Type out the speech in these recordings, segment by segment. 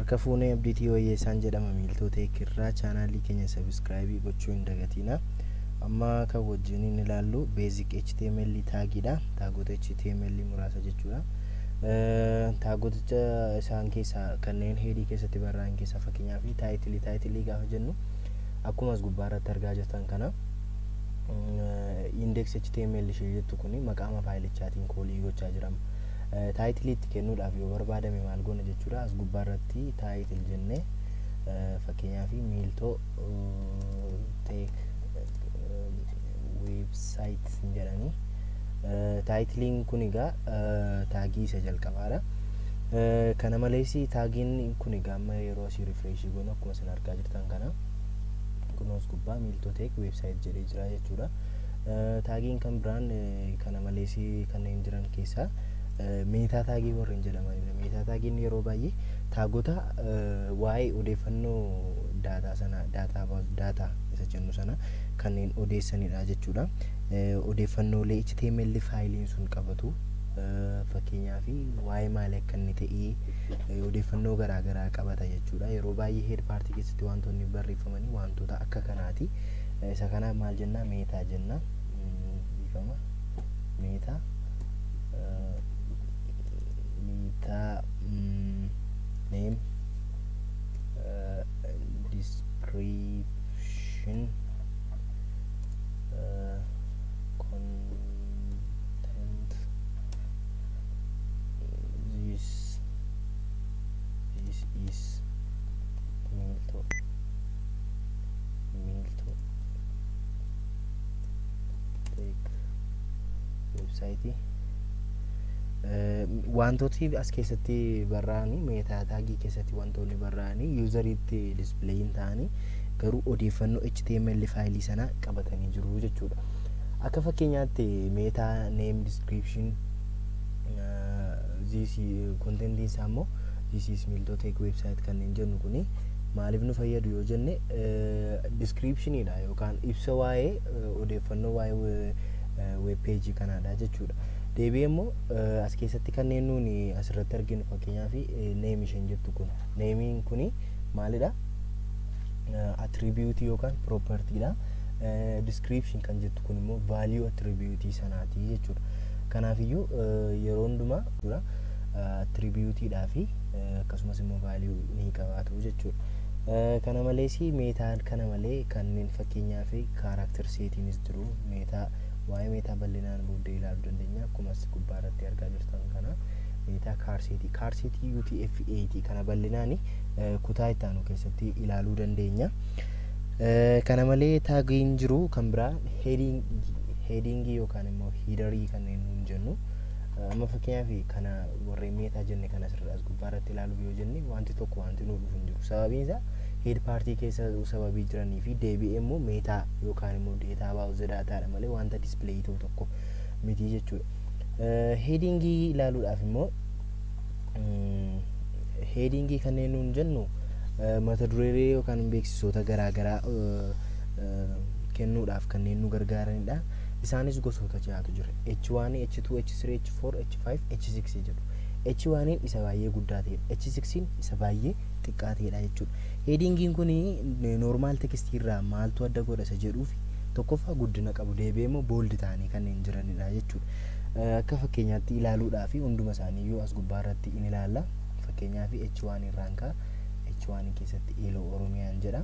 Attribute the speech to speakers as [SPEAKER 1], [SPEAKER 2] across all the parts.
[SPEAKER 1] Harka fuunee Abdiitii Wayyeessaan jedhama. Miiltota irraa chaanaalii keenya subscribe gochuu hin dagatina. Amma kan wajjin ilaallu basic HTML tagiidha. Tagota HTML muraasa jechuudha. Tagota isaan keessaa kanneen headii keessatti barraa'an keessaa fakkeenyaaf title gaafa jennu, akkuma as gubbaa irratti argaa jirtan kana, index HTML ishee jettu kuni maqaama faayilichaatiin call gochaa jirama. Title itti kennuudhaaf yoo barbaadame maal goona jechuudha? As gubbaa irratti title jennee, fakkeenyaaf Miiltoo Tech website jedhanii. Titleiin kun egaa tagii isa jalqabaadha. Kana malees tagiin kun egaa amma yeroo asii refresh goonu, akkuma isin argaa jirtan kana, kunuus gubbaa Miiltoo Tech website jedhee jira jechuudha. Tagiin kan biraan kana malees kanneen jiran keessaa meta tagii warreen jedhamanidha. Meta tagiin yeroo baay'ee tagota waa'ee odeeffannoo data sana, data isa jennu sana kanneen odeessanidha jechuudha. Odeeffannoolee HTML faayiliin sun qabatu, fakkeenyaaf waa'ee maalii akka inni ta'e odeeffannoo garaagaraa qabata jechuudha. Yeroo baay'ee head partii keessatti wantoonni barreeffamanii wantoota akka kanaati. Isa kanaaf maal jenna? Meta jenna. Dhiifama. Meta name, description, content, this is Miiltoo Tech website. Wantooti as keessatti barraa'anii, meta tagii keessatti wantoonni barraa'anii useriitti display hin ta'anii, garuu odeeffannoo HTML faayilii sana qabatanii jiru jechuudha. Akka fakkeenyaatti meta name description this contentiin isaa immoo this is Miiltoo Tech website kanneen jennu kuni maaliif nu fayyadu yoo jenne, descriptioniidha yookaan ibsa waa'ee odeeffannoo waa'ee web page kanaadha jechuudha. Deebi'ee immoo as keessatti kanneen nuuni asirratti arginu, fakkeenyaaf name isheen jettu kun, nameiin kuni maalidha? Attribute yookaan propertyidha. Description kan jettu kun immoo value attribute sanaati jechuudha. Kanaafiyyuu yeroo hundumaa attributeiidhaa fi akkasumas immoo value ni qabaatu jechuudha. Kana malees metaan kana malee kanneen fakkeenyaaf character setiinis jiru. Meta, waa'ee meta bal'inaan booddee ilaaluu dandeenya. Akkuma as gubbaa irratti argaa jirtan kana, meta charset UTF-8 kana bal'inaan kutaa itti aanu keessatti ilaaluu dandeenya. Kana malee tagiin jiru kan biraa headingii yookaan immoo headerii kanneen nuun jennu. Amma fakkeenyaaf kana warreen meta jenne kana asirra as gubbaa irratti ilaaluuf yoo jenne, wanti tokko wanti nuuf dhufu hin jiru. Sababiin isaa head partii keessa sababii jiranii fi deebi'ee immoo meta yookaan immoo data about datadha malee wanta display ta'u tokko miti jechuudha. Headingii ilaaluudhaaf immoo, headingii kanneen nuun jennu mata dureelee yookaan beeksisoota garaagaraa kennuudhaaf kanneen nu gargaaranidha. Isaanis gosoota ja'atu jira. H1, H2, H3, H4, H5, H6 jedhu. H1 isa baay'ee guddaa ta'edha. H6 isa baay'ee xiqqaa ta'edha jechuudha. Headingiin kun normal textii irraa maaltu adda godha isa jedhuuf, tokkoffaa guddina qabu, deebi'ee immoo bold ta'anii kanneen jiranidha jechuudha. Akka fakkeenyaatti ilaaluudhaaf hunduma isaanii as gubbaa irratti in ilaalla. Fakkeenyaaf H1 irraan ka'a. H1 keessatti Eeloo Oromiyaan jedha.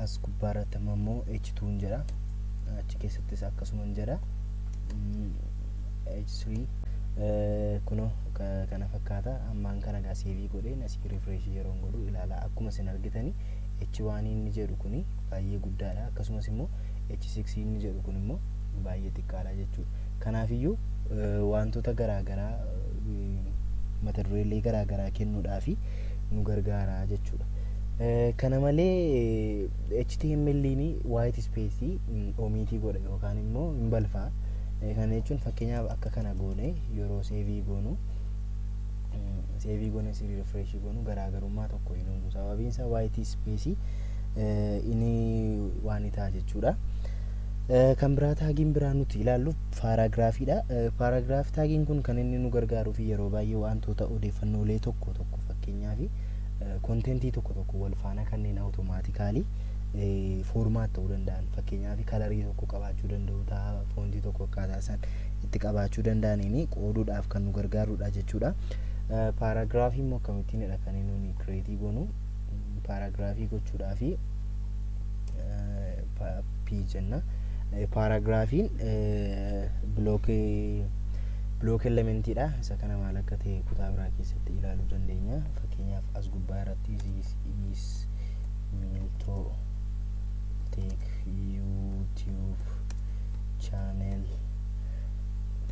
[SPEAKER 1] As gubbaa irratti immoo H2 jedha. Achi keessattis akkasuma jedha. H3 kunoo kana fakkaata. Ammaan kana gaa save godheen asii refresh yeroo godhu ilaala. Akkuma isin argitanii, H1 inni jedhu kuni baay'ee guddaadha, akkasumas immoo H6 inni jedhu kun immoo baay'ee xiqqaadha jechuudha. Kanaafiyyuu wantoota garaagaraa, mata dureelee garaagaraa kennuudhaaf nu gargaara jechuudha. Kana malee HTML white space omit godha yookaan immoo hin balfaa. Kana jechuun fakkeenyaaf akka kana goone yeroo save goonu, save goone sirrii refresh goonu, garaagarummaa tokko hin uumu. Sababiin isaa white space inni waan ta'a jechuudha. Kan biraa tagiin biraa nuti ilaallu paragraphiidha. Paragraph tagiin kun kan inni nu gargaaruu fi yeroo baay'ee wantoota odeeffannoolee tokko tokko, fakkeenyaaf Contentii tokko tokko wal faana kanneen automatically format ta'uu danda'an, fakkeenyaaf colorii tokko qabaachuu danda'u ta'a, fontii tokko akkaataa isaan itti qabaachuu danda'aniin qooduudhaaf kan nu gargaarudha jechuudha. Paragraphii immoo akkamittiinidha kan nuyi create goonu? Paragraphii gochuudhaaf P jenna. Paragraphiin block elementiidha. Isa kana maal akka ta'e kutaa biraa keessatti ilaaluu dandeenya. Fakkeenyaaf as gubbaa irratti "This is Miltoo Tech YouTube channel"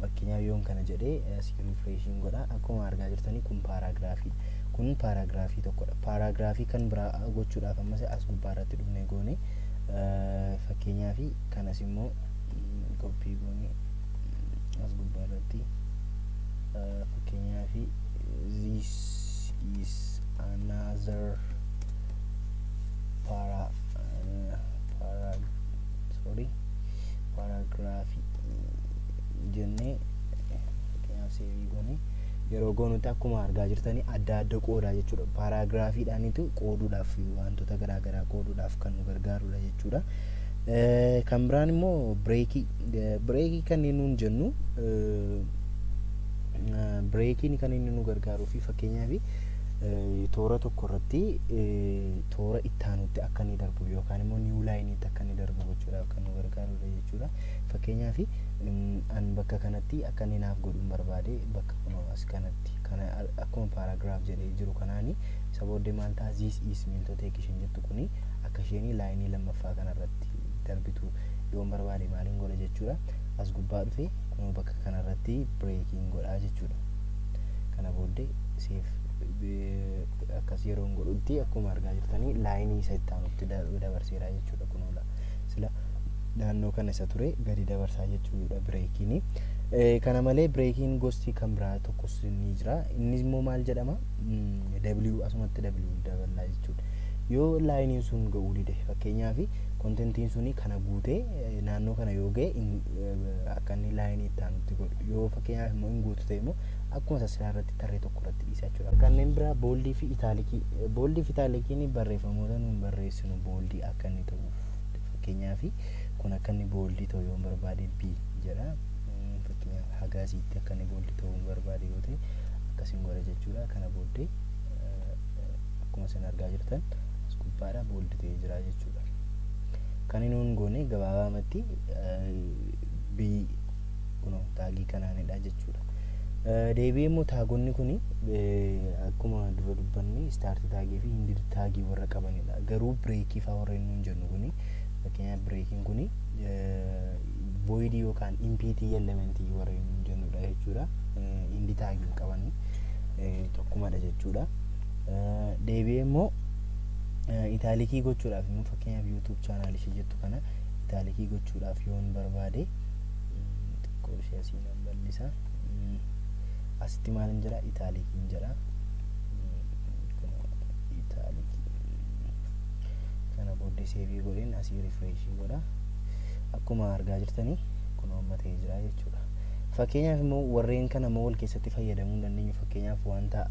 [SPEAKER 1] fakkeenyaaf yoon kana jedhee asii refreshiin godha, akkuma argaa jirtanii kun paragraphii, kun paragraphii tokkodha. Paragraphii kan biraa gochuudhaaf ammas as gubbaa irratti dhufnee goone, fakkeenyaaf kanas immoo copy goone as gubbaa irratti, fakkeenyaaf "This is another para para sorry paragraph" jennee, fakkeenyaaf save goone yeroo goonutti akkuma argaa jirtanii adda adda qoodaa jechuudha. Paragraphiidhaanitu qooduudhaaf, wantoota garaagaraa qooduudhaaf kan nu gargaarudha jechuudha. Kan biraan immoo breakii. Breakii kanneen nuun jennu, breakiin kan inni nu gargaaruu fi fakkeenyaaf toora tokko irratti toora itti aanutti akka inni darbu yookaan immoo new lineiitti akka inni darbu gochuudhaaf kan nu gargaarudha jechuudha. Fakkeenyaaf an bakka kanatti akka inni naaf godhuun barbaade, bakka kunoo as kanatti kana akkuma paragraph jedhee jiru kanaani, isa booddee maal ta'a? "This is Miltoo Tech" isheen jettu kuni akka isheen lineii lammaffaa kanarratti darbitu yoon barbaade maaliin godha jechuudha? As gubbaa dhufe kunoo bakka kanarratti breakiin godhaa jechuudha. Kana booddee save akkas yeroon godhutti akkuma argaa jirtanii lineii isa itti aanutti dabarseera jechuudha. Kunoo sila naannoo kana isa ture gadi dabarsaa jechuudha breakiin. Kana malee breakiin gosti kan biraa tokkos ni jira. Innis immoo maal jedhama? W, asumatti W daballaa jechuudha. Yoo lineiin sun ga'uu dide, fakkeenyaaf contentiin suni kana guutee naannoo kana yoo ga'e, akka inni lineii itti aanutti godhu. Yoo fakkeenyaaf immoo hin guutu ta'e immoo akkuma isa silaa irratti tarree tokko irratti dhiisa jechuudha. Kanneen biraa boldii fi italicii. Boldii fi italiciin barreeffamoota nuun barreessinu boldii akka inni ta'uuf, fakkeenyaaf kun akka inni boldii ta'u yoo barbaade B jedha. Fakkeenyaaf hagaasiitti akka inni boldii ta'uu barbaade yoo ta'e akkasiin godha jechuudha. Kana booddee akkuma isin argaa jirtan as gubbaadha boldii ta'ee jira jechuudha. Kan inni nuun goone gabaabaamatti B kunoo tagii kanaanidha jechuudha. Deebi'ee immoo tagonni kun akkuma dura dubbanne start tagii fi end tagii warra qabanidha. Garuu breakii fa'aa warra nuun jennu kuni, fakkeenyaaf breakiin kuni voidii yookaan empty elementii warra nuun jennudha jechuudha. End tagii hin qabani, tokkumadha jechuudha. Deebi'ee immoo italicii gochuudhaaf immoo, fakkeenyaaf "YouTube channel" ishee jettu kana italicii gochuudhaaf yoon barbaade, xiqqoo ishee asii nan bal'isa. Asitti maalin jedha? Italiciin jedha. Italicii kana booddee save godheen asii refreshii godha. Akkuma argaa jirtanii kun amma ta'ee jira jechuudha. Fakkeenyaaf immoo warreen kana immoo wal keessatti fayyadamuu hin dandeenyu. Fakkeenyaaf wanta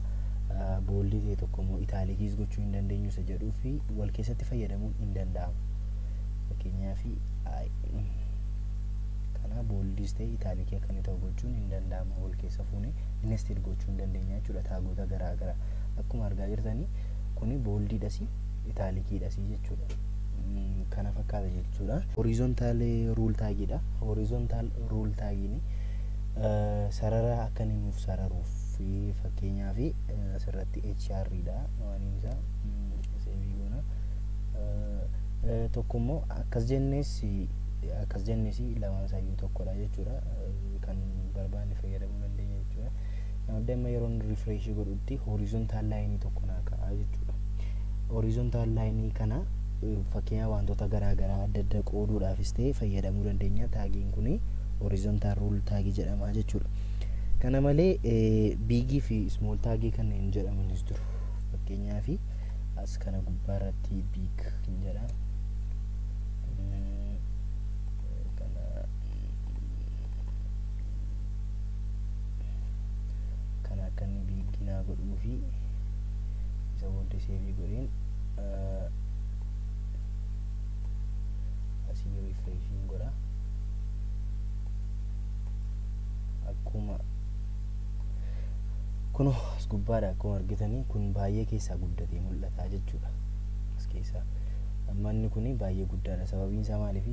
[SPEAKER 1] boldii ta'e tokko immoo italiciis gochuu hin dandeenyu isa jedhuu fi wal keessatti fayyadamuun hin danda'amu. Fakkeenyaaf kana boldiis ta'e italicii akka inni ta'u gochuun hin danda'ama. Wal keessa fuunee nested gochuu hin dandeenya jechuudha tagota garaa garaa. Akkuma argaa jirtanii kuni boldiidhas italiciidhas jechuudha. Kana fakkaata jechuudha. Horizontal rule tagiidha. Horizontal rule tagiin sarara akka inni nuuf sararuuf, fakkeenyaaf asirratti HR dha waan isaa save goona. Tokko immoo akkas jennees lamaan isaayyuu tokkodha jechuudha. Kan barbaanne fayyadamuu dandeenya jechuudha. Namni amma yeroo refresh godhutti horizontal lineii tokko naa ka'a jechuudha. Horizontal lineii kana fakkeenya wantoota garaa garaa adda adda qooduudhaafis ta'e fayyadamuu dandeenya. Tagiin kuni horizontal rule tagii jedhama jechuudha. Kana malee bigii fi small tagii kanneen jedhamanis jiru. Fakkeenyaaf as kana gubbaarratti big jedha. Kana akka inni bigii naa godhuu fi isa booddee booddee save godheen asii refreshiin godha. Akkuma kun as gubbaadha akkuma argitanii kun baay'ee keessaa guddatee mul'ata jechuudha. As keessaa manni kun baay'ee guddaadha. Sababiin isaa maaliif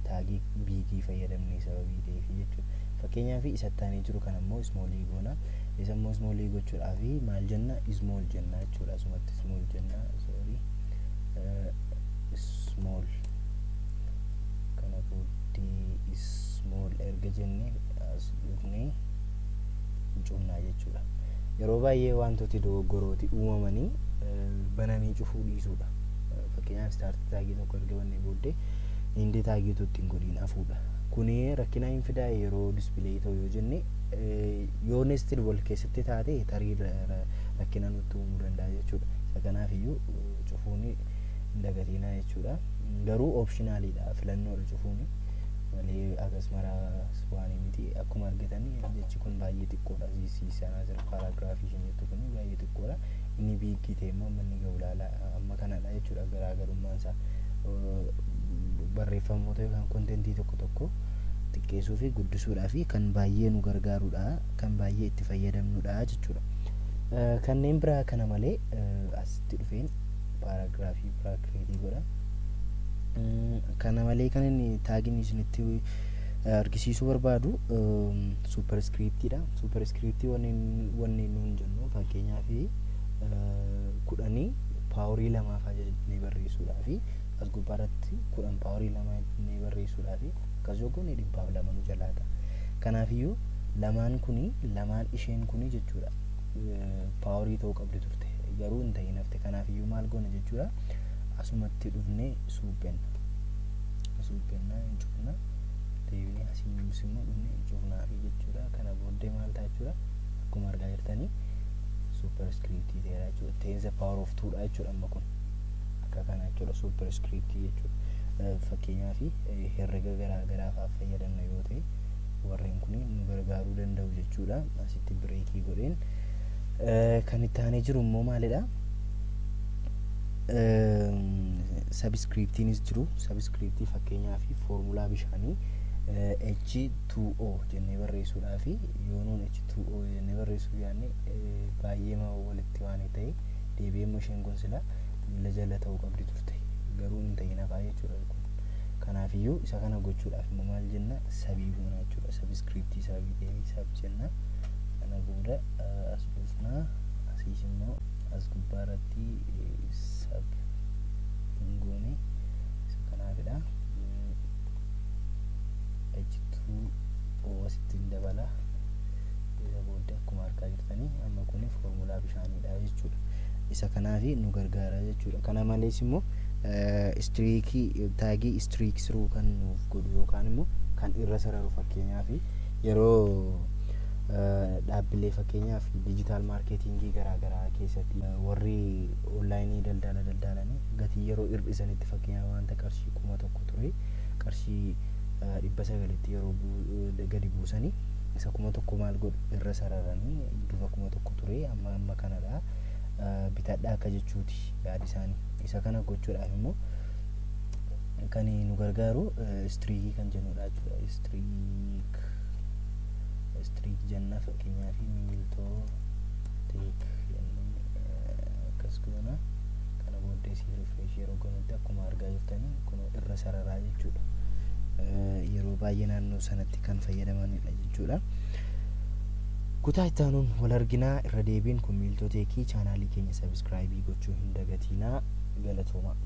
[SPEAKER 1] tag big fayyadamne sababii ta'eef jechuudha. Fakkeenyaaf isa taanee jiru kan ammoo small goona. Isa immoo small gochuudhaaf maal jenna? Small jenna jechuudha. Asumatti small jenna. Sorry. Small. Kana booddee small erga jenne as dhufnee cufnaa jechuudha. Yeroo baay'ee wantooti dogoggorooti uumamanii bananii cufuu dhiisuudha. Fakkeenyaaf start tag tokko erga bannee booddee end tag utuu ittiin godhiin hafuudha. Kuni rakkina hin fidaa yeroo display ta'u yoo jenne, yoo nested wal keessatti taate tarii rakkina nutti uumuu danda'a jechuudha. Isa kanaaf iyyuu cufuun hin dagatinaa jechuudha. Garuu optionaliidha, filannoodha cufuun malee akkas maraa waan miti. Akkuma argitan jechi kun baay'ee xiqqoodha. Siisanaa jira paragraph isheen jettu kun baay'ee xiqqoodha. Inni big ta'e immoo amma inni ga'u ilaala amma kanadha jechuudha garaagarummaan isaa. Barreeffamoota yookaan content tokko tokko xiqqeessuu fi guddisuudhaaf kan baay'ee nu gargaarudha, kan baay'ee itti fayyadamnudha jechuudha. Kanneen biraa kana malee asitti dhufeen paragraph biraa create godha. Kana malee kan inni tagiin isinitti argisiisuu barbaadu superscriptiidha. Superscript wanneen nuun jennu fakkeenyaaf 10 power 2 fa'aa jennee barreessuudhaa fi as gubbaarratti 10 power 2 jennee barreessuudhaa fi akkas yoo goone 102 nu jalaa ta'a. Kanaafiyyuu lamaan kuni lamaan isheen kuni jechuudha power ta'uu qabdi turte, garuu hin ta'in hafte. Kanaafiyyuu maal goona jechuudha? Asumatti dhufnee suuphenna. Suuphenna hin cufna, deebinee asii immoo dhufnee hin cufnaafi jechuudha. Kana booddee maal ta'a jechuudha? Akkuma argaa jirtanii superscript ta'eera jechuudha. 10 the power of 2 dha jechuudha amma kun. Akka kana jechuudha superscript jechuudha. Fakkeenyaaf herrega garaa garaa fa'aa fayyadamna yoo ta'e warreen kun nu gargaaruu danda'u jechuudha. Asitti break godheen kan itti aanee jiru immoo maalidha? Subscriptiinis jiru. Subscript fakkeenyaaf foormulaa bishaanii H2O jennee barreessuudhaaf, yoo nuun H2O jennee barreessuuf yaadne baay'ee walitti waan ta'e deebi'ee immoo isheen kun sila miila jala ta'uu qabdi turte, garuu hin ta'in hafaa jechuudha kun. Kanaafiyyuu isa kana gochuudhaaf immoo maal jenna? Sub goona jechuudha. Subscript sababii ta'eef sub jenna. Kana booda as dhufnaa, asiis immoo as gubbaarratti sub hin goone, isa kanaafidha. H2O asitti hin dabala. Isa booddee akkuma argaa jirtanii amma kun foormulaa bishaaniidha jechuudha. Isa kanaafi nu gargaara jechuudha. Kana malees immoo strike tag strikethrough kan nuuf godhu yookaan immoo kan irra sararu, fakkeenyaaf yeroo dhaabbilee fakkeenyaaf digital marketing garaagaraa keessatti warri online daldala daldalanii gatii yeroo hir'isanitti, fakkeenyaaf wanta qarshii 1000 ture qarshii 900tti yeroo gadi buusanii, isa 1000 maal godhu? Irra sararanii dura 1000 ture, amma amma kanadha, bitadhaa akka jechuuti yaadi isaanii. Isa kana gochuudhaaf immoo kan nu gargaaru strike kan jennudha jechuudha. Strike jenna, fakkeenyaaf Miiltoo Tech akkas goona. Kana booddee si refresh yeroo goonutti akkuma argaa jirtanii kun irra sararaa jechuudha. Yeroo baay'ee naannoo sanatti kan fayyadamanidha jechuudha. Kutaa itti aanuun wal arginaa. Irra deebiin kun Miiltoo Tech. Channel keenya subscribe gochuu hin dagatinaa. Galatooma.